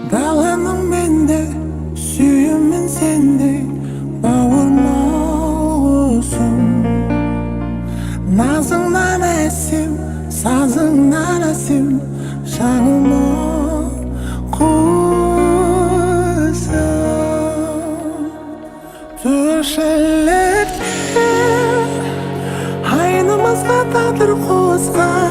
Даланың менде сүйемін сендей, бауырмал құсым. Назыңнан әсем, сазыңнан әсем, жаңылма, құсым. Тіршілікте айнымызға тағдыр қосқан.